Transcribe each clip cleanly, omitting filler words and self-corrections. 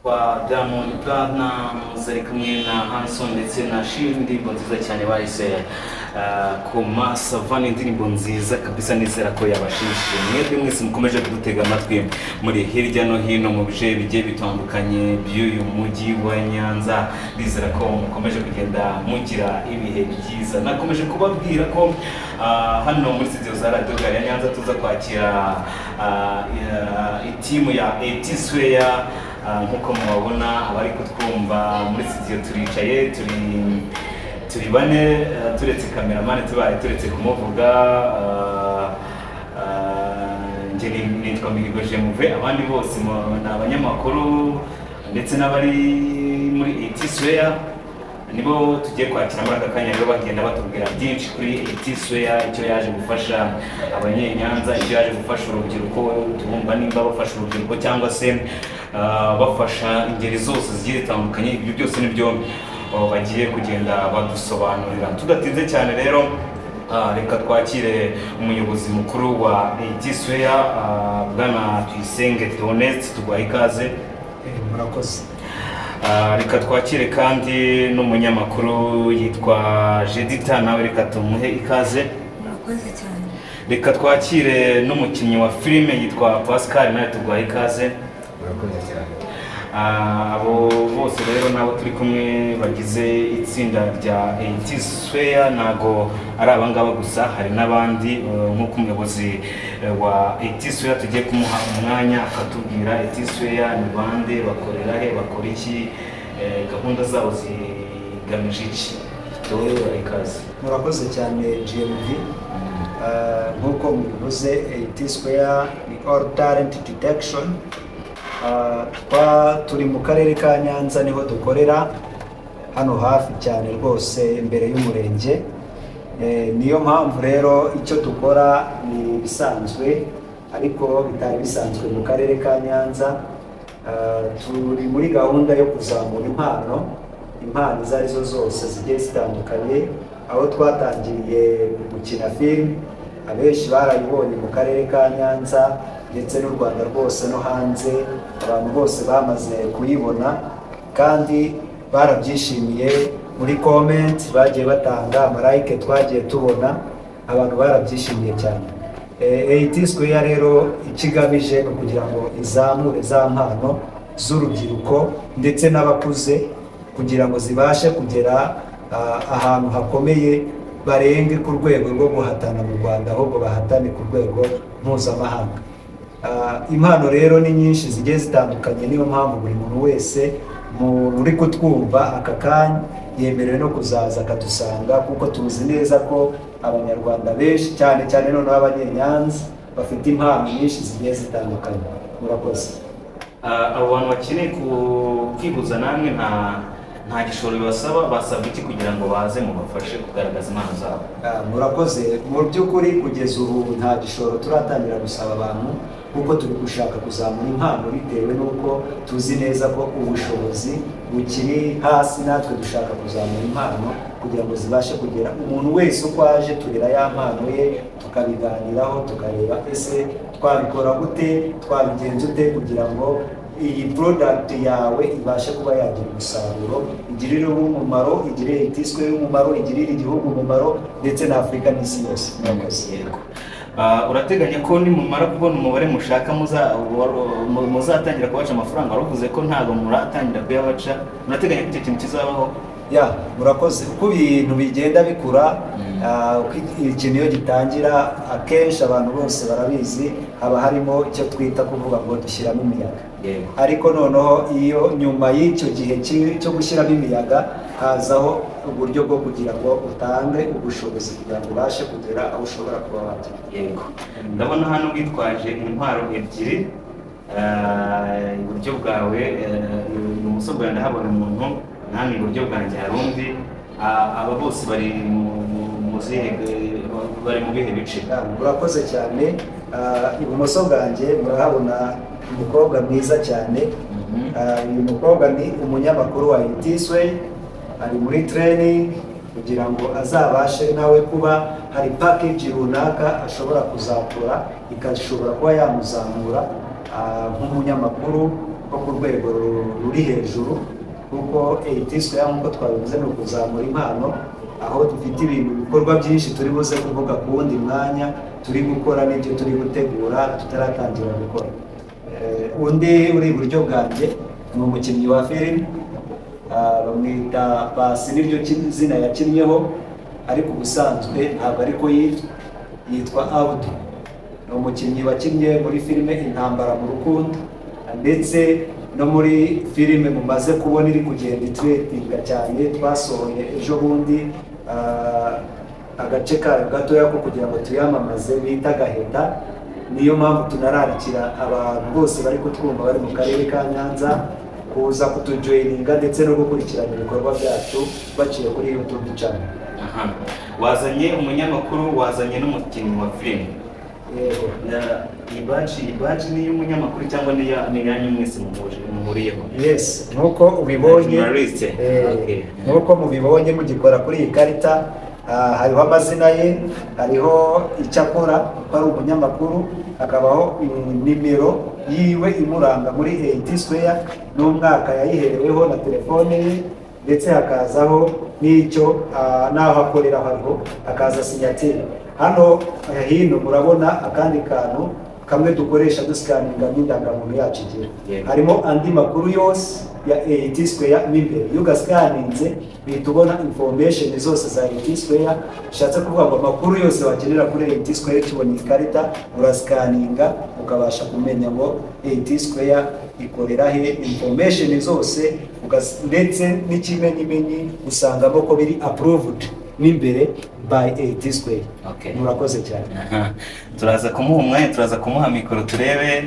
Kwa Diamond Platnumz ari kumwe na Hanson ndetse na Shiri, indirimbo nziza cyane bahise Komasava. Ni indirimbo nziza kabisa, nizera ko yabashimishije mwebwe mwese mukomeje kudutega amatwi muri hirya no hino mu bice bigiye bitandukanye by'uyu mujyi wa Nyanza. Nizera ko mukomeje kugenda mugira ibihe byiza. Nakomeje kubabwira ko hano muri studio za Radio Gari ya Nyanza tuza kwakira itimu ya Etisweya. Nk'uko mubabona, abari kutwumva muri studio, turicaye turi bane, turetse kameramani, tubaye turetse kumuvuga. Njye nitwa Mihigo Jemuve, abandi bose ni abanyamakuru ndetse n'abari muri Etisweya nibo tugiye kwakira muri aka kanya. Rero bagenda batubwira byinshi kuri Etisweya, icyo yaje gufasha abanyenyanza, icyo yaje gufasha urubyiruko. Tubumva nimba bafasha urubyiruko cyangwa se bafasha ingeri zose zigiye zitandukanye. Ibyo byose nibyo bagiye kugenda badusobanurira. Tudatinze cyane rero, reka twakire umuyobozi mukuru wa Etisweya, bwana Tuyisenge Theoneste, tuguhaye ikaze. Murakoze. Reka twakire kandi n'umunyamakuru yitwa Jedita, nawe reka tumuhe ikaze. Murakoze cyane. Reka twakire n'umukinnyi wa filime yitwa Pascal, nawe tuguhaye ikaze. Murakoze cyane. Abo bose rero nabo turi kumwe bagize itsinda rya Etisweya. Ntago ari abangaba gusa, hari n'abandi, nk'uko umuyobozi wa Etisweya tugiye kumuha umwanya akatubwira Etisweya ni bande, bakorera he, bakora iki, gahunda zabo zigamije iki. Wowe uraha ikaze. Murakoze cyane, GMV. Nk'uko mubivuze, T-Square ni all talent detection. Turi mu karere ka Nyanza, niho dukorera, hano hafi cyane rwose imbere y'umurenge. Niyo mpamvu rero icyo dukora ni ibisanzwe ariko bitari bisanzwe mu karere ka Nyanza. Turi muri gahunda yo kuzamura impano, impano izo arizo zose zigiye zitandukanye, aho twatangiriye gukina filime. Abenshi barayibonye mu karere ka Nyanza ndetse n'u Rwanda rwose no hanze, abantu bose bamaze kuyibona kandi barabyishimiye. Muri comment bagiye batanga ama like, twagiye tubona abantu barabyishimiye cyane. AT Square rero icyo igamije ni ukugira ngo izamure za mpano z'urubyiruko ndetse n'abakuze, kugira ngo zibashe kugera ahantu hakomeye, barenge ku rwego rwo guhatana mu Rwanda, ahubwo bahatane ku rwego mpuzamahanga. Impano rero ni nyinshi zigiye zitandukanye, niyo mpamvu buri muntu wese muntu uri kutwumva aka kanya yemerewe no kuzaza akadusanga, kuko tuzi neza ko Abanyarwanda benshi cyane cyane noneho Abanyenyanza bafite impano nyinshi zigiye zitandukanye. Murakoze. Abo bantu bakeneye kwihuza namwe, nta gishoro bibasaba? Basabwa iki kugira ngo baze mubafashe kugaragaza impano zabo? Murakoze. Mu by'ukuri kugeza ubu nta gishoro turatangira gusaba abantu, kuko turi gushaka kuzamura impano bitewe n'uko tuzi neza ko ubushobozi bukiri hasi. Natwe dushaka kuzamura impano kugira ngo zibashe kugera umuntu wese uko aje, turera ya mpano ye, tukabiganiraho, tukareba ese twabikora gute, twabigenza ute kugira ngo iyi product yawe ibashe kuba yagira umusaruro, igirire umumaro, igirire itiswe y'umumaro, igirire igihugu umumaro ndetse na Afurika n'isi yose. Murakoze. Yego. Urateganya ko nimumara kubona umubare mushaka muzatangira kubaca amafaranga? Waravuze ko ntabwo muratangira kuyabaca. Murateganya ko icyo kintu kizabaho? Ya, murakoze. Uko ibintu bigenda bikura, uko ikintu iyo gitangira, akenshi abantu bose barabizi, haba harimo icyo twita kuvuga ngo dushyiramo imiyaga. Ariko noneho iyo nyuma y'icyo gihe cyo gushyiramo imiyaga, hazaho uburyo bwo kugira ngo utange ubushobozi kugira ngo ubashe kugera aho ushobora kuba wagera. Yego, ndabona hano witwaje intwaro ebyiri. Iburyo bwawe, ibumoso bwawe ndahabona umuntu, namwe iburyo bwanjye hari undi. Aba bose bari mu bihe bice? Murakoze cyane. Ibumoso bwanjye murahabona umukobwa mwiza cyane. Uyu mukobwa ni umunyamakuru wa Itisway, ari muri training kugira ngo azabashe nawe kuba hari package runaka ashobora kuzakora ikashobora kuba yamuzamura nk'umunyamakuru. bo ku rwego ruri hejuru, kuko AT Square, nk'uko twabivuze, ni ukuzamura impano, aho dufite ibintu, ibikorwa byinshi turi buze kuvuga ku wundi mwanya, turi gukora n'ibyo turi gutegura tutaratangira gukora. Undi uri iburyo bwanjye ni umukinnyi wa filime, bamwita Pasi, niryo zina yakinnyeho, ariko ubusanzwe ntabwo ariko yitwa, yitwa Audu. Ni umukinnyi wakinnye muri filime Intambara mu Rukundo, ndetse no muri filime mumaze kubona iri kugenda itrendinga cyane, twasohoye ejo bundi agace kayo gatoya ko kugira ngo tuyamamaze, bita Gaheta. Niyo mpamvu tunararikira abantu bose bari kutwumva bari mu karere ka Nyanza kuza kutujoininga ndetse no gukurikirana ibikorwa byacu baciye kuri YouTube channel. Aha. Wazanye umunyamakuru, wazanye n'umukinnyi wa filime. Yego. Iyi badge ni iy'umunyamakuru cyangwa ni iyanyu mwese muhuriyeho? Yes, nk'uko ubibonye. Journaliste. Okay. Nk'uko mubibonye mugikora kuri iyi karita, hariho amazina ye, hariho icyo akora ko ari umunyamakuru, hakabaho nimero yiwe imuranga muri AT Square n'umwaka yayihereweho na telefone ye, ndetse hakazaho n'icyo n'aho akorera hariho, hakaza signature. Hano hino murabona akandi kantu kamwe dukoresha duscanninga n'indangamuntu yacu igira. Harimo andi makuru yose ya AT Square mo imbere. Iyo ugascanninze uhita ubona information zose za AT Square. Bishatse kuvuga ngo amakuru yose wakenera kuri AT Square, ukibona iyi karita urascanninga ukabasha kumenya ngo AT Square ikorera he, information zose, ndetse n'ikimenyimenyi usangamo ko biri approved n'imbere by AT Square. Murakoze cyane. Aha. Turaza kumuha umwanya, turaza kumuha mikoro, turebe,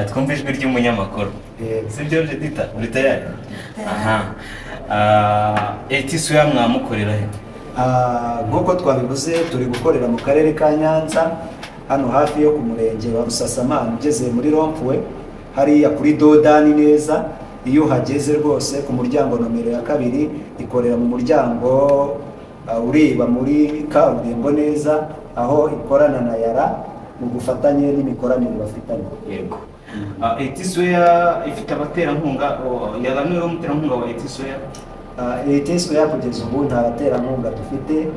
twumve ijwi ry'umunyamakuru. Sibyo, Jedita, uri tayari? Aha. AT Square mwamukorera he? Nk'uko twabivuze, turi gukorera mu karere ka Nyanza, hano hafi yo ku murenge wa Busasamana, ugeze muri rond-point hariya kuri dodani neza. Iyo uhageze rwose ku muryango nomero ya 2, ikorera mu muryango ureba muri kaburimbo neza, aho ikorana na Yara mu bufatanye n'imikoranire bafitanye. Yego. AT Square ifite abaterankunga, Yara niwe muterankunga wa AT Square? AT Square kugeza ubu nta baterankunga dufite.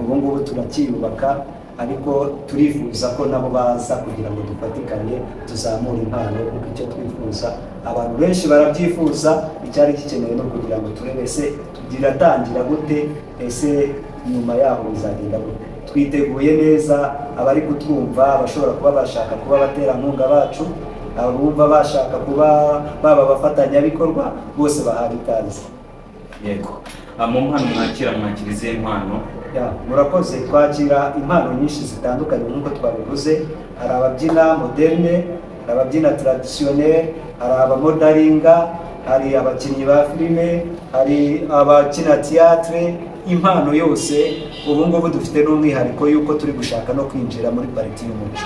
Ubu ngubu turacyiyubaka, ariko turifuza ko nabo baza kugira ngo dufatikanye tuzamure impano, kuko icyo twifuza abantu benshi barabyifuza. Icyari gikenewe no kugira ngo turebe ese biratangira gute, ese nyuma yaho bizagenda gute. Twiteguye neza. Abari kutwumva, abashobora kuba bashaka kuba abaterankunga bacu, abumva bashaka kuba baba abafatanyabikorwa, bose bahawe ikaze. Yego. Mu mpano mwakira, mwakira izihe mpano? Ya, murakoze. Twakira impano nyinshi zitandukanye nk'uko twabivuze. Hari ababyina moderne, hari ababyina traditionnel, hari abamodelinga, hari abakinnyi ba filime, hari abakina théâtre, impano yose. Ubu ngubu dufite n'umwihariko y'uko turi gushaka no kwinjira muri partie y'umuco.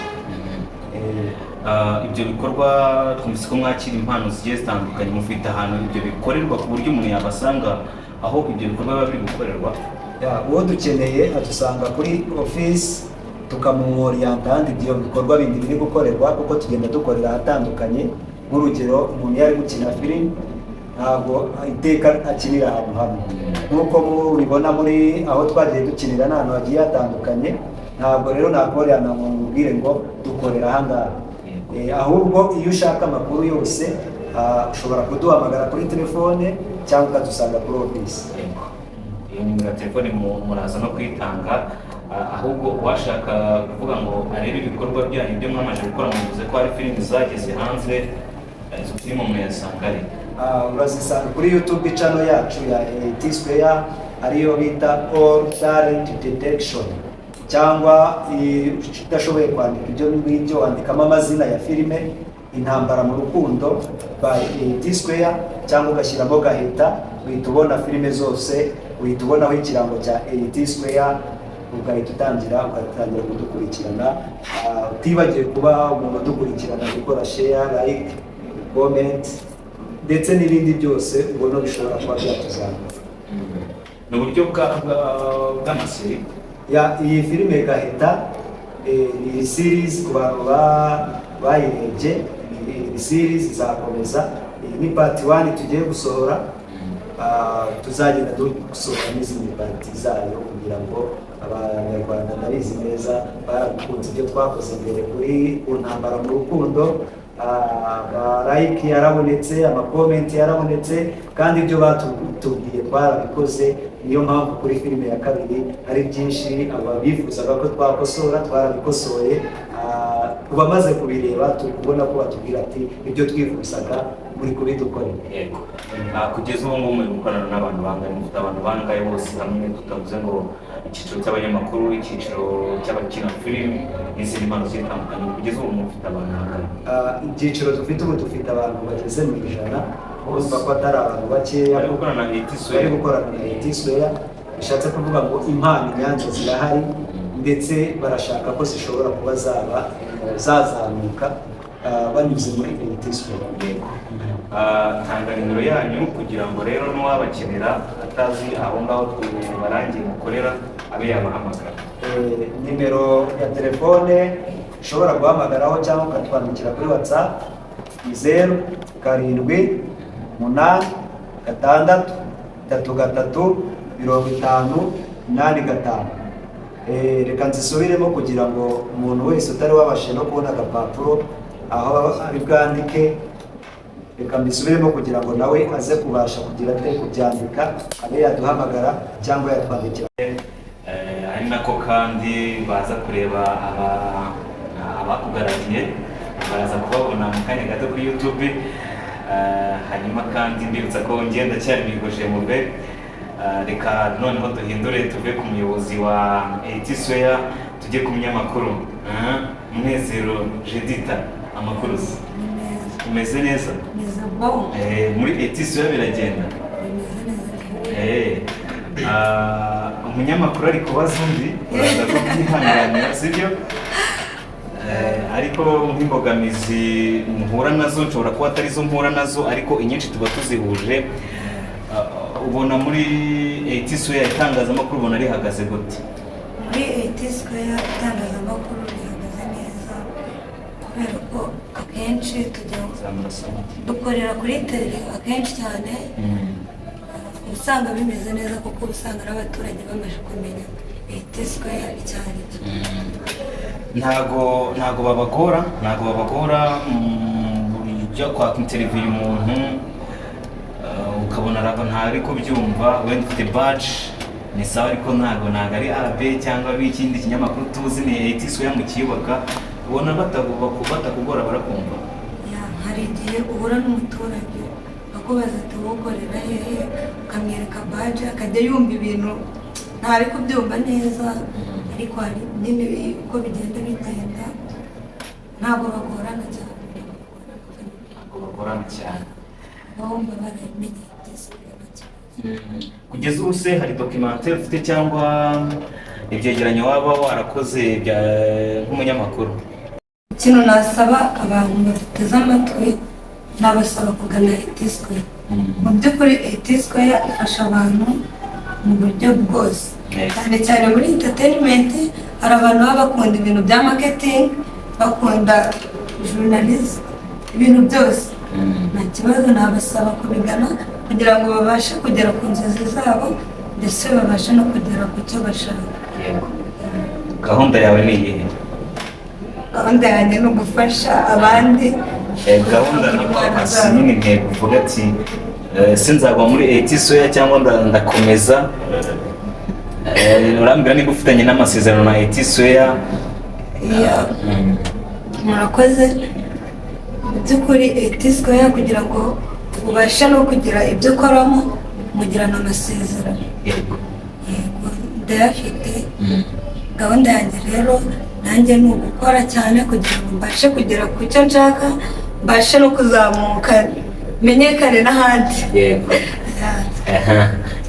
Ibyo bikorwa twumvise ko mwakira impano zigiye zitandukanye, mufite ahantu ibyo bikorerwa ku buryo umuntu yabasanga aho ibyo bikorwa biba biri gukorerwa? Ya, uwo dukeneye adusanga kuri office, tukamuoriyanta ahandi ibyo bikorwa bindi biri gukorerwa, kuko tugenda dukorera ahatandukanye. Nk'urugero, umuntu iyo ari gukina filime ntabwo iteka akinira ahantu hamwe. Nk'uko mubibona muri aho twagiye dukinira n'ahantu hagiye hatandukanye. Ntabwo rero nakorera ngo mubwire ngo dukorera aha ngaha. Ahubwo iyo ushaka amakuru yose, ushobora kuduhamagara kuri telefone cyangwa ukadusanga kuri office. Yego. Iyo nimero ya telefone muraza no kuyitanga. Ahubwo uwashaka kuvuga ngo arebe ibikorwa byanyu ibyo mwamaze gukora, muvuze ko hari filimi zageze hanze, izo filime muyasanga ari? Urazisanga kuri YouTube channel yacu ya AT Square, ariyo bita All Talent Detection, cyangwa udashoboye kwandika ibyo ngibyo wandikamo amazina ya filime Intambara mu Rukundo by AT Square, cyangwa ugashyiramo Gaheta, uhita ubona filime zose, uhita ubonaho ikirango cya AT Square, ugahita utangira ugatangira kudukurikirana. Utibagiwe kuba umuntu udukurikirana gukora share, like, comment ndetse n'ibindi byose ubona bishobora kuba byatuzamura. Ni uburyo bw'amaseri? Ya, iyi filime Gaheta ni series ku bantu bayirebye, ni series izakomeza. Iyi Ni part 1 tugiye gusohora. Tuzagenda dusohora n'izindi part zayo kugira ngo Abanyarwanda, ndabizi neza barabikunze ibyo twakoze mbere kuri ku ntambara mu rukundo. Like yarabonetse, ama comment yarabonetse, kandi ibyo batubwiye twarabikoze. Niyo mpamvu kuri filime ya kabiri hari byinshi ababifuzaga ko twakosora twarabikosoye. Ku bamaze kubireba, turi kubona ko batubwira ati: "Ibyo twifuzaga muri kubidukorera." Yego. Kugeza ubu ngubu muri gukorana n'abantu bangahe? Mufite abantu bangahe bose hamwe, tutavuze ngo icyiciro cy'abanyamakuru, icyiciro cy'abakina filime n'izindi mpano zigiye zitandukanye? Kugeza ubu mufite abantu bangahe? Ibyiciro dufite ubu, dufite abantu bageze mu 100. Urumva ko atari abantu bakeya bari gukorana na AT bari Square. Gukorana na AT Square. Bishatse kuvuga ngo impano i Nyanza zirahari, ndetse barashaka ko zishobora kuba zaba zazamuka banyuze muri AT Square. Yego. Tanga nimero yanyu kugira ngo rero n'uwabakenera atazi aho ngaho tubarangiye mukorera abe yabahamagara. Nimero ya telefone ushobora guhamagaraho cyangwa ukatwandikira kuri WhatsApp ni 0786335855. Reka nzisubiremo kugira ngo umuntu wese utari wabashije no kubona agapapuro aho ari bwandike, reka mbisubiremo kugira ngo nawe aze kubasha kugira ate kubyandika, abe yaduhamagara cyangwa yatwandikira. Ari nako kandi baza kureba abakugaragiye, baraza kubabona mu kanya gato kuri YouTube. Hanyuma kandi mbibutsa ko ngenda cyari Migoje Muve. Reka noneho duhindure, tuve ku muyobozi wa AT Square tujye ku munyamakuru. Munezero Jedita, amakuru se? Umeze neza? Meze bon. Muri AT Square biragenda? Bimeze neza cyane. Umunyamakuru ari kubaza undi, uraza kubyihanganira, sibyo? Ariko nk'imbogamizi muhura nazo, nshobora kuba atari zo mpura nazo, ariko inyinshi tuba tuzihuje. Ubona muri AT Square itangazamakuru ubona rihagaze gute? Muri AT Square itangazamakuru rihagaze neza kubera ko akenshi tujya Zamura sauti. Dukorera kuri tele akenshi cyane. Uba usanga bimeze neza kuko uba usanga n'abaturage bamaze kumenya AT Square icyo ari cyo. Ntago babagora ujya kwaka interview umuntu, ukabona ntabwo ntari kubyumva. Wenda ufite badge ni sawa, ariko ntago ari AB cyangwa B ikindi kinyamakuru tuzi, ni AT Square mu kiyubaka. Ubona batakugora, barakumva? Ya, hari igihe uhura n'umuturage akubaza ati: "Wowe ukorera hehe?" Ukamwereka badge, akajya yumva ibintu ntari kubyumva neza, ariko hari nyine uko bigenda bigenda, ntabwo bagorana cyane. Ntabwo bagorana cyane. Bumva barabimenye byose nta kibazo. Kugeza ubu se hari documentaire ufite cyangwa ibyegeranyo waba warakoze nk'umunyamakuru? Ikintu nasaba abantu baduteze amatwi, nabasaba kugana AT Square. Mu by'ukuri AT Square ifasha abantu mu buryo bwose, cyane cyane muri entertainment. Hari abantu baba bakunda ibintu bya marketing, bakunda journalist, ibintu byose, nta kibazo. Nabasaba kubigana kugira ngo babashe kugera ku nzozi zabo, ndetse babashe no kugera ku cyo bashaka. Yego. Gahunda yawe ni iyihe? Gahunda yanjye ni ugufasha abandi. Gahunda na purpose nyine, intego uvuga ati: "Sinzagwa muri AT Square cyangwa ndakomeza." Urambwira niba ufitanye n'amasezerano na AT Square. Yeah. Murakoze. Mu by'ukuri AT Square, kugira ngo ubashe no kugira ibyo ukoramo, mugirana amasezerano. Yego, ndayafite. Gahunda yanjye rero nanjye ni ugukora cyane kugira ngo mbashe kugera ku cyo nshaka, mbashe no kuzamuka, menyekane n'ahandi. Yeah. Aha.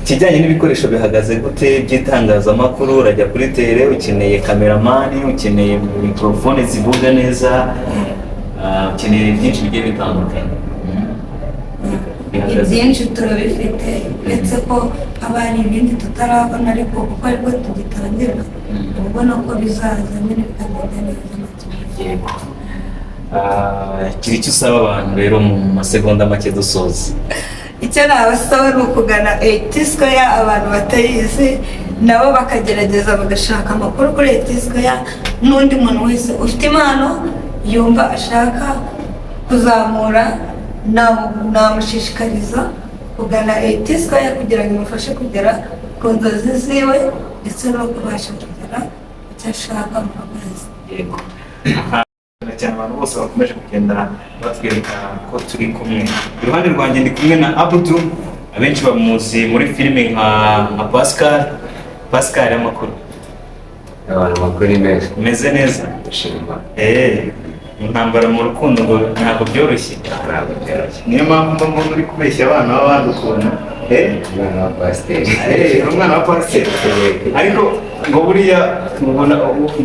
Ikijyanye n'ibikoresho bihagaze gute by'itangazamakuru? Urajya kuri tele, ukeneye cameraman, ukeneye mikorofone zivuga neza, ukeneye byinshi bigiye bitandukanye. Bihagaze Ibyinshi turabifite, uretse ko haba hari ibindi tutarabona, ariko kuko aribwo tugitangira, uba ubona ko bizaza nyine bikagenda neza, nta kibazo. Yego. Gira icyo usaba abantu rero mu masegonda make dusoza. Icyo nabasaba ni ukugana AT Square. Abantu batayizi nabo bakagerageza bagashaka amakuru kuri AT Square, n'undi muntu wese ufite impano yumva ashaka kuzamura, namushishikariza kugana AT Square kugira ngo imufashe kugera ku nzozi ziwe ndetse no kubasha kugera ku cyo ashaka mu kazi. Yego. Aha, cyane abantu bose bakomeje kugenda batwereka ko turi kumwe. Iruhande rwanjye ndi kumwe na Abudu, abenshi bamuzi muri filime nka Pascal. Pascal, amakuru? Abantu makuru ni meza. Umeze neza? Ndashima. Mu ntambara, mu rukundo ngo ntabwo byoroshye. Ntabwo byoroshye. Niyo mpamvu mba mbona uri kubeshya abana b'abandi ukuntu. Umwana wa pasiteri. Uri umwana wa pasiteri, ariko ngo buriya mubona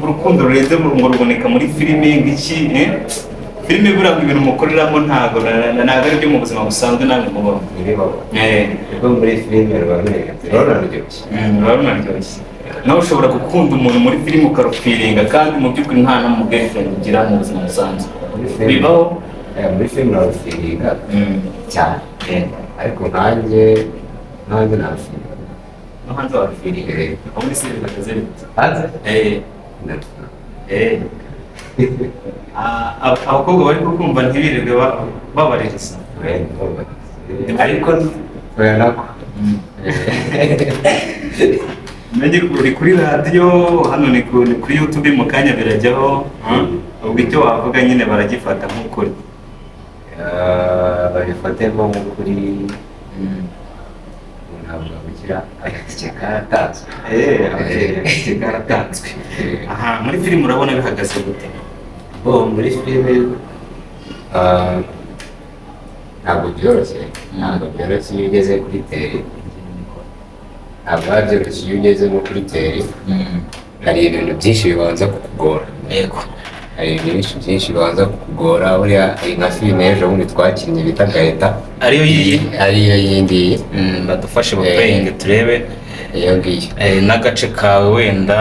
urukundo rurenze ngo ruboneka muri filime ngiki, eh? Filime buriya ngo ibintu mukoreramo ntabwo ari byo mu buzima busanzwe namwe mubaho. Ntibibaho. Ubwo muri filime ruba rurenze, ruba runaryoshye. Ruba runaryoshye. Nawe ushobora gukunda umuntu muri filime ukarufiringa, kandi mu by'ukuri nta na mu girlfriend ugira mu buzima busanzwe. Muri filime. Bibaho. Muri filime urarufiringa cyane. Ariko nkanjye narufiringa. No hanze warufiringa? Aho muri filime bimeze bite? Hanze ndarufiringa. Abakobwa bari kukumva ntibirirwe babaririza. Ariko oya, nako. Menye ko uri kuri radiyo, hano ni kuri YouTube, mu kanya birajyaho. Ubwo icyo wavuga nyine baragifata nk'ukuri. Babifate nko kuri ntabwo gukira agatike karatanzwe. Okay, agatike karatanzwe. Aha muri filime urabona bihagaze gute? Bo muri filime ntabwo byoroshye, ntabwo byoroshye iyo ugeze kuri terrain, ntabwo biba byoroshye iyo ugeze nko kuri terrain. Hari ibintu byinshi bibanza kukugora. Hari ibintu byinshi byinshi bibanza kukugora. Buriya hari nka filime ejo bundi twakinnye bita Gaheta. Ariyo yiyi? Ariyo yindi. Badufashe bapureyinge turebe. Iyo ngiyo. N'agace kawe wenda.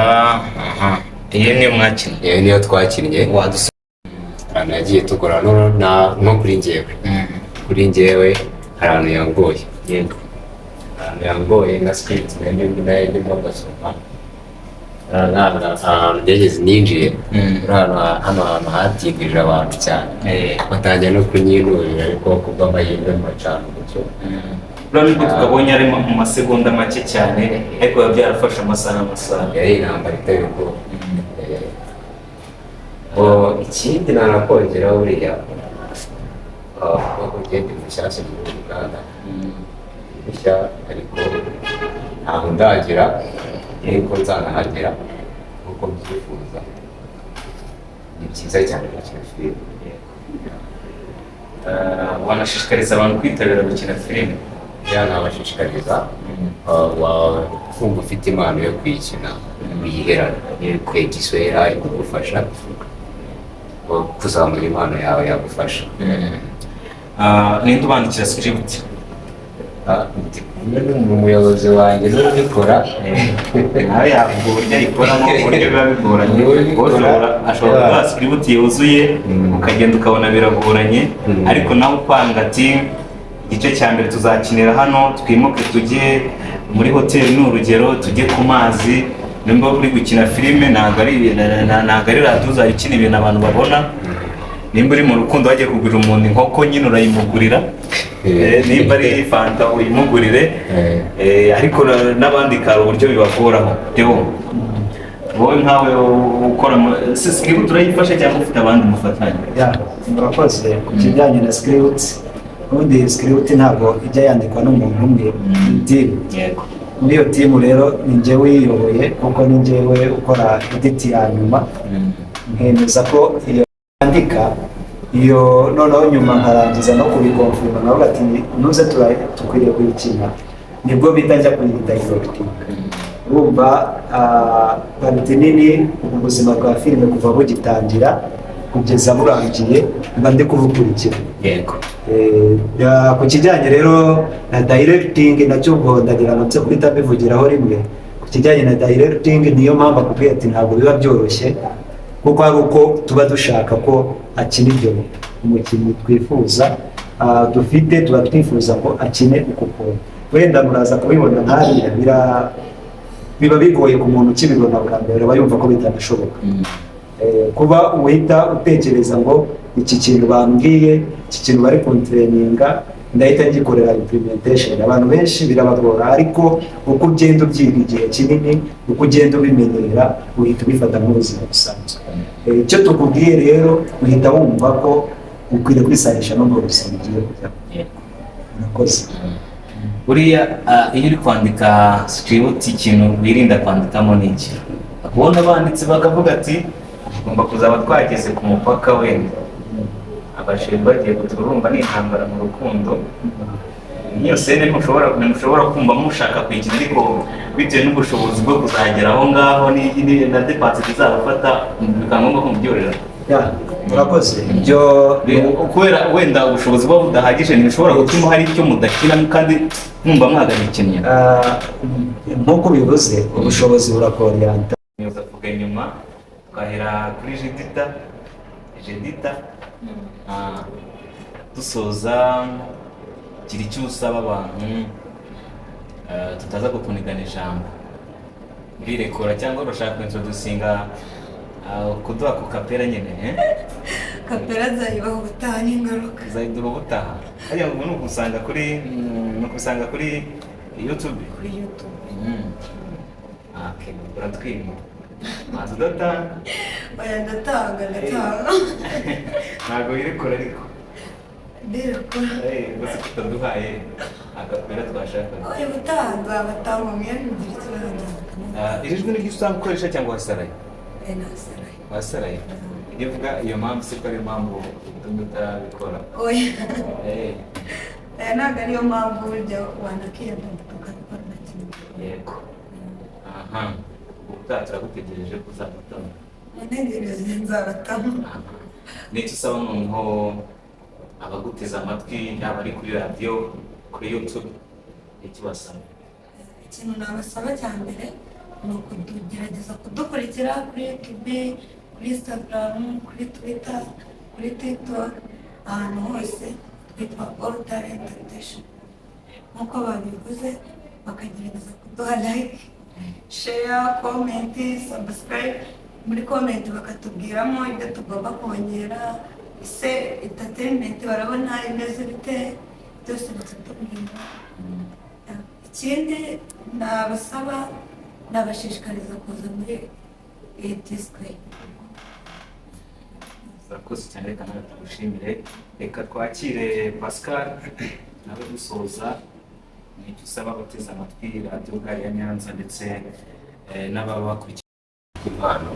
Aha, iyi niyo mwakinnye? Iyo niyo twakinnye. Wadusa. Ahantu yagiye tugora nko kuri njyewe hari ahantu yangoye. Ahantu yangoye nka script nayo ndimo ndasoma. Ahantu byageze ninjiye uri ahantu hano hantu hatindije abantu cyane, batangiye no kunyinubira, ariko kubw'amahirwe mbacana gutyo. Buriya nubwo tukabonye ari mu masegonda make cyane, ariko biba byarafashe amasaha n'amasaha. Yari intambara iteye ubwoba. Ikindi nanakongeraho buriya, kuko ngende mushyashya muri Uganda mushya, ariko ntaho ndagera, ariko nzanahagera nk'uko mbyifuza. Ni byiza cyane gukina filime. Wanashishikariza abantu kwitabira gukina filime? Ya, nabashishikariza, kumva ufite impano yo kuyikina, uyiherana kwegiswera kugufasha kuzamura impano yawe, yagufasha. Ninde ubandikira script? Ndi kumwe n'umuyobozi wanjye n'ubikora. Nawe yavuga uburyo ayikoramo, uburyo biba bigoranye. Niwe ubikora. Ashobora kuguha script yuzuye, ukagenda ukabona biragoranye, ariko nawe upanga ati igice cya mbere tuzakinira hano, twimuke tujye muri hoteli, ni urugero, tujye ku mazi. Nimba uri gukina filime, ntabwo ari radiyo uzajya ukina ibintu abantu babona. Nimba uri mu rukundo wagiye kugurira umuntu inkoko, nyine urayimugurira. Nimba ari fanta uyimugurire. Ariko n'abandi kari uburyo bibagoraho. Theo, wowe nkawe ukora script urayifasha cyangwa ufite abandi mufatanya? Ya, murakoze. Ku kijyanye na script, ubundi script ntabwo ijya yandikwa n'umuntu umwe, ni team. Muri iyo team rero ni njyewe uyiyoboye, kuko ni njyewe ukora edit ya nyuma, nkemeza ko iyo yandika iyo, noneho nyuma nkarangiza no kubikonfirma, nkavuga ati nuze dukwiriye kuyikina, nibwo bita njya kuyidirectinga. Urumva, part nini ubu buzima bwa filime kuva bugitangira kugeza burangiye mba ndi kubukurikira. Ku kijyanye rero na directing, nacyo ubwo ndagira ngo nze guhita mbivugiraho rimwe. Ku kijyanye na directing, niyo mpamvu akubwiye ati ntabwo biba byoroshye, kuko ari uko tuba dushaka ko akine ibyo bintu. Umukinnyi twifuza, dufite, tuba twifuza ko akine uku kuntu. Wenda muraza kubibona nk'hariya, biba bigoye ku muntu ukibibona bwa mbere, aba yumva ko bitanashoboka. Kuba uhita utekereza ngo iki kintu bambwiye, iki kintu bari kuntraininga, ndahita ngikorera implementation, abantu benshi birabagora. Ariko uko ugenda ubyiga igihe kinini, uko ugenda ubimenyera, uhita ubifata nk'ubuzima busanzwe. Icyo tukubwiye rero, uhita wumva ko ukwiriye kwisanisha n'ubwo buzima ugiye kujyamo. Murakoze. Buriya iyo uri kwandika script, ikintu wirinda kwandikamo ni iki? Kubona banditse bakavuga ati tugomba kuzaba twageze ku mupaka, wenda abasheri bagiye kuturumva, ni intambara mu rukundo. Nk'iyo scène ntimushobora kumva mushaka kuyikina, ariko bitewe n'ubushobozi bwo kuzagera aho ngaho na dépenses zizabafata, bikaba ngombwa ko mubyorera? Ya, murakoze. Ibyo Kubera wenda ubushobozi buba budahagije, ntibishobora gutuma hari icyo mudakina kandi mwumva mwagagikinnye? Nk'uko ubivuze, ubushobozi burakoriyanta. Nyoza kuvuga inyuma, twahera kuri Jedita. Jedita, dusoza, gira icyo usaba abantu, tutaza kukunigana ijambo. Urirekura cyangwa urashaka kuintroducinga, kuduha ku kapera nyine, eh? Kapera zayibaho ubutaha n'ingaruka. Uzayiduha ubutaha. Hariya ngo ni ukubisanga kuri YouTube? Kuri YouTube. Okay, uratwima mazi udatanga? Oya, ndatanga, ndatanga. Ntabwo wirekura ariko. Ndirekura. Gusa kutaduhaye akapera twashakaga. Oya, ubutaha nzabatanga umwenda, ugira ikibazo nzabakana. Iri jwi niryo usanga ukoresha cyangwa wasaraye? Oya, nasaraye. Wasaraye. Iyo uvuga iyo mpamvu, siko ariyo mpamvu utumye utabikora? Oya. Oya, ntabwo ariyo mpamvu. Burya wanakiyadaputa ukabikora nta kintu. Yego, aha ubutaha turagutegereje ko uzadutama. Muntegereze, nzabatamo. N'icyo usaba noneho abaguteze amatwi, yaba ari kuri radiyo, kuri YouTube, icyo basaba? Ikintu nabasaba cya mbere ni ukugerageza kudukurikira kuri YouTube, kuri Instagram, kuri Twitter, kuri TikTok, ahantu hose twitwa All Talent Station nk'uko babivuze, bakagerageza kuduha like, share, comment, subscribe. Muri comment bakatubwiramo ibyo tugomba kongera, ese entertainment barabona imeze bite, byose bakatubwira. Ikindi nabasaba, nabashishikariza kuza muri AT Square. Urakoze cyane, reka nawe tugushimire. Reka twakire Pascal nawe dusoza. Ni icyo usaba abateze amatwi radiyo gari ya Nyanza ndetse n'ababa bakurikiye? Impano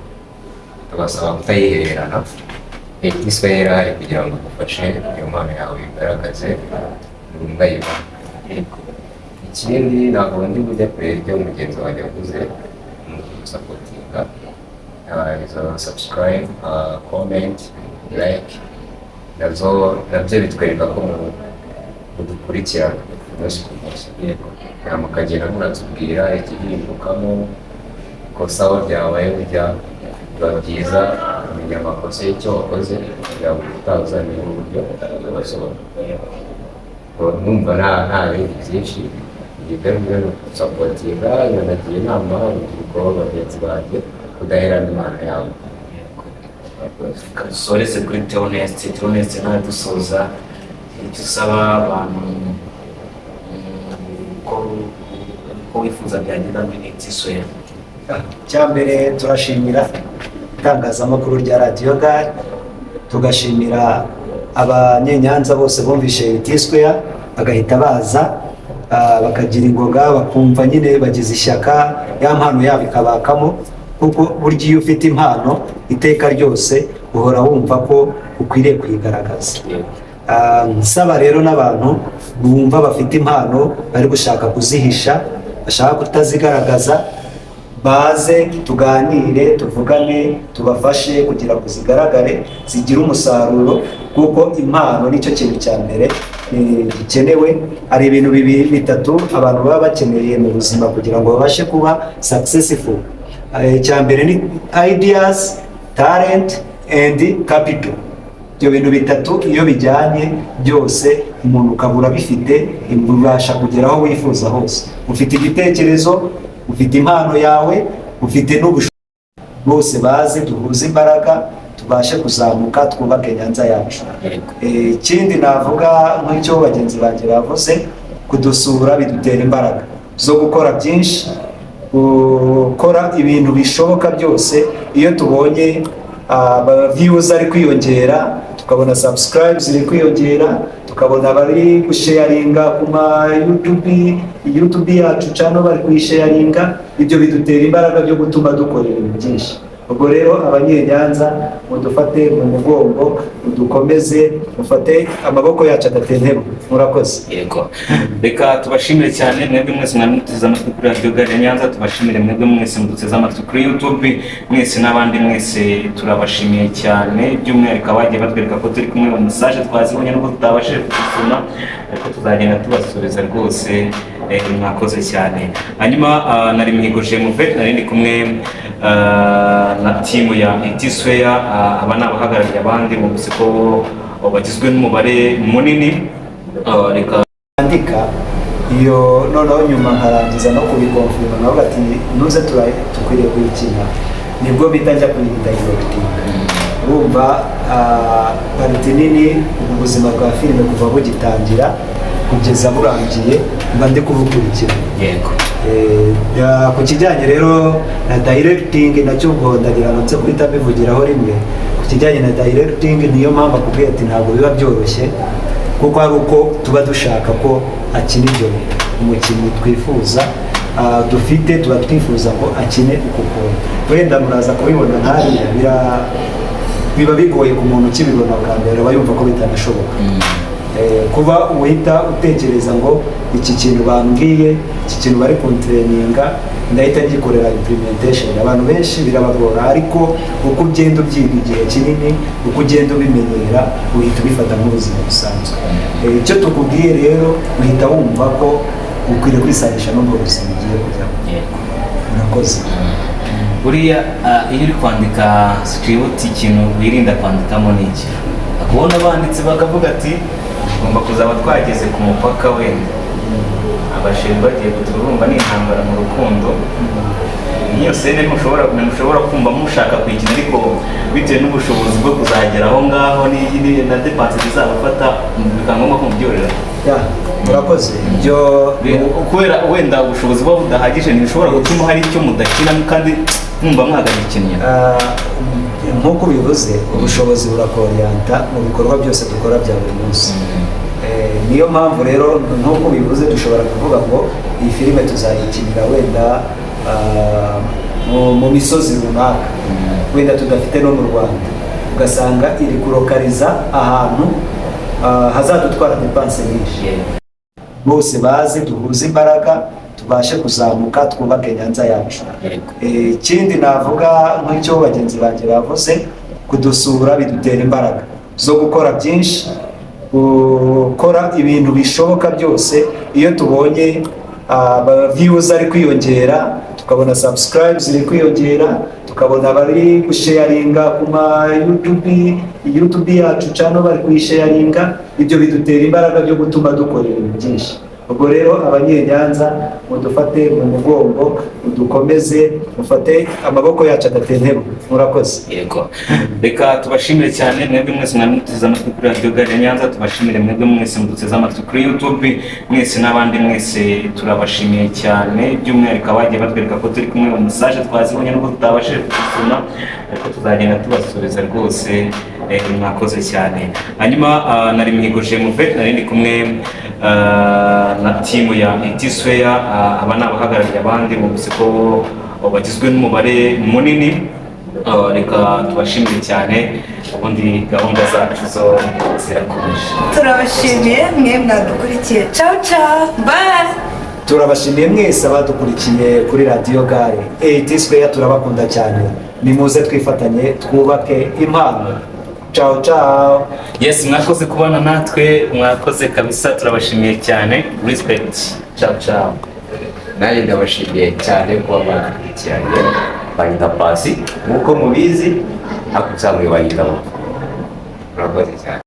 tubasaba kutayihererana. Leta irahari kugira ngo igufashe iyo mpano yawe igaragaze, ngombwa yibona. Ikindi, ntabwo ndi bujya kure y'ibyo mugenzi wanjye yavuze, ni ukudusupportinga, izo subscribe, comment, like, nazo nabyo bitwereka ko mudukurikirana umunsi ku munsi. Yego, mukagenda munatubwira igihindukamo, ikosa aho ryabaye. Burya biba byiza kumenya amakosa y'icyo wakoze kugira ngo ubutaha uzamenye uburyo ubasohora. Numva nta bindi byinshi. Ibyo ngibyo ni ugusupportinga. Nanagira inama urubyiruko bagenzi banjye kudaherana impano yabo. Reka dusoreze kuri Theoneste. Theoneste, nawe dusoza, icyo usaba abantu, ko wifuza byagenda muri AT Square? Icya mbere, turashimira itangazamakuru rya radiyo gare, tugashimira abanyenyanza bose bumvishe AT Square bagahita baza, bakagira ingoga, bakumva nyine bagize ishyaka, ya mpano yabo ikabakamo, kuko burya iyo ufite impano iteka ryose uhora wumva ko ukwiriye kuyigaragaza. Nsaba rero n'abantu bumva bafite impano bari gushaka kuzihisha, bashaka kutazigaragaza, baze tuganire, tuvugane, tubafashe kugira ngo zigaragare, zigire umusaruro, kuko impano nicyo kintu cya mbere gikenewe. Hari ibintu bibiri, bitatu abantu baba bakeneye mu buzima kugira ngo babashe kuba successful. Icya mbere ni ideas, talent and capital. Ibyo bintu bitatu iyo bijyanye byose, umuntu ukaba urabifite, ubasha kugera aho wifuza hose. Ufite igitekerezo, ufite impano yawe, ufite n'ubushobozi. Bose baze duhuze imbaraga, tubashe kuzamuka, twubake Nyanza yacu. Ikindi navuga, nk'icyo bagenzi banjye bavuze, kudusura bidutera imbaraga zo gukora byinshi, gukora ibintu bishoboka byose. Iyo tubonye aba views ari kwiyongera, tukabona subscribe ziri kwiyongera, tukabona abari gusharinga ku ma YouTube yacu channel, bari kuyisharinga, ibyo bidutera imbaraga byo gutuma dukora ibintu byinshi. Ubwo rero Abanyenyanza, mudufate mu mugongo, mudukomeze, mufate amaboko yacu adatentebwa. Murakoze. Yego, reka tubashimire cyane mwebwe mwese mwari muteze amatwi kuri Radiyo Gare ya Nyanza. Tubashimire mwebwe mwese muduteze amatwi kuri YouTube mwese, n'abandi mwese turabashimiye cyane, by'umwihariko abagiye batwereka ko turi kumwe mu message, twazibonye nubwo tutabashije kuzisoma, ariko tuzagenda tubasubiza rwose. Mwakoze cyane. Hanyuma nari Mihigo Jemuve, nari ndi kumwe na team ya Itisweya. Aba ni abahagarariye abandi mu ko bagizwe n'umubare munini. Reka Andika iyo, noneho nyuma nkarangiza no kubiconfirma, nkavuga ati nuze dukwiriye kuyikina, nibwo mpita njya kuyidirectinga. Urumva, part nini ubu buzima bwa filime kuva bugitangira kugeza burangiye mba ndi kubukurikira. Ku kijyanye rero na directing, nacyo ubwo ndagira ngo nze guhita mbivugiraho rimwe. Ku kijyanye na directing, niyo mpamvu akubwiye ati ntabwo biba byoroshye, kuko ari uko tuba dushaka ko akina ibyo bintu umukinnyi twifuza, dufite, tuba twifuza ko akine uko kuntu. Wenda muraza kubibona nk'hariya, biba bigoye ku muntu ukibibona bwa mbere, aba yumva ko bitanashoboka. Kuba uhita utekereza ngo iki kintu bambwiye, iki kintu bari kuntraininga, ndahita ngikorera implementation, abantu benshi birabagora. Ariko uko ugenda ubyiga igihe kinini, uko ugenda ubimenyera, uhita ubifata nk'ubuzima busanzwe. Icyo tukubwiye rero, uhita wumva ko ukwiriye kwisanisha n'ubwo buzima ugiye kujyamo. Murakoze. Buriya iyo uri kwandika script, ikintu wirinda kwandikamo ni iki? Kubona banditse bakavuga ati tugomba kuzaba twageze ku mupaka, wenda abasheri bagiye kuturumva, ni intambara mu rukundo. Nk'iyo scène ntushobora kumva mushaka kuyikina, ariko bitewe n'ubushobozi bwo kuzagera aho ngaho na dépenses zizabafata, bikaba ngombwa ko mubyorera. Ya, murakoze. Ibyo Kubera wenda ubushobozi buba budahagije, ntibishobora gutuma hari icyo mudakina kandi mwumva mwagagikinnye. Nk'uko ubivuze, ubushobozi burakoriyanta mu bikorwa byose dukora bya buri munsi. Niyo mpamvu rero, nk'uko ubivuze, dushobora kuvuga ngo iyi filime tuzayikinira wenda mu misozi runaka wenda tudafite no mu Rwanda, ugasanga iri kulocaliza ahantu hazadutwara dépenses nyinshi. Bose baze duhuze imbaraga, tubashe kuzamuka, twubake Nyanza yacu. Ikindi navuga, nk'icyo bagenzi banjye bavuze, kudusura bidutera imbaraga zo gukora byinshi, gukora ibintu bishoboka byose. Iyo tubonye aba views ari kwiyongera, tukabona subscribe ziri kwiyongera, tukabona abari gusharinga ku ma YouTube yacu channel, bari kuyisharinga, ibyo bidutera imbaraga byo gutuma dukora ibintu byinshi. Ubwo rero Abanyenyanza, mudufate mu mugongo, mudukomeze, mufate amaboko yacu adatentebwa. Murakoze. Yego, reka tubashimire cyane mwebwe mwese mwari muteze amatwi kuri Radiyo Gare ya Nyanza. Tubashimire mwebwe mwese muduteze amatwi kuri YouTube mwese, n'abandi mwese turabashimiye cyane, by'umwihariko abagiye batwereka ko turi kumwe mu message, twazibonye nubwo tutabashije kuzisoma, ariko tuzagenda tubasubiza rwose. Mwakoze cyane. Hanyuma nari Mihigo Jemuve, nari ndi kumwe na team ya Itisweya. Aba ni abahagarariye abandi mu ko bagizwe n'umubare munini. Reka tubashimire cyane, ubundi gahunda zacu zo zirakomeje. Turabashimiye mwe mwadukurikiye. Ciao ciao, bye. Turabashimiye mwese abadukurikiye kuri Radiyo Gare Eyiti Square, turabakunda cyane. Nimuze twifatanye twubake impano. Ciao ciao. Yes, mwakoze kubana natwe, mwakoze kabisa, turabashimiye cyane. Respect, ciao ciao. Nanjye ndabashimiye cyane kuba mwadukurikiranye. Banyita Pasi nk'uko mubizi, ariko ubusanzwe banyita Urakoze cyane.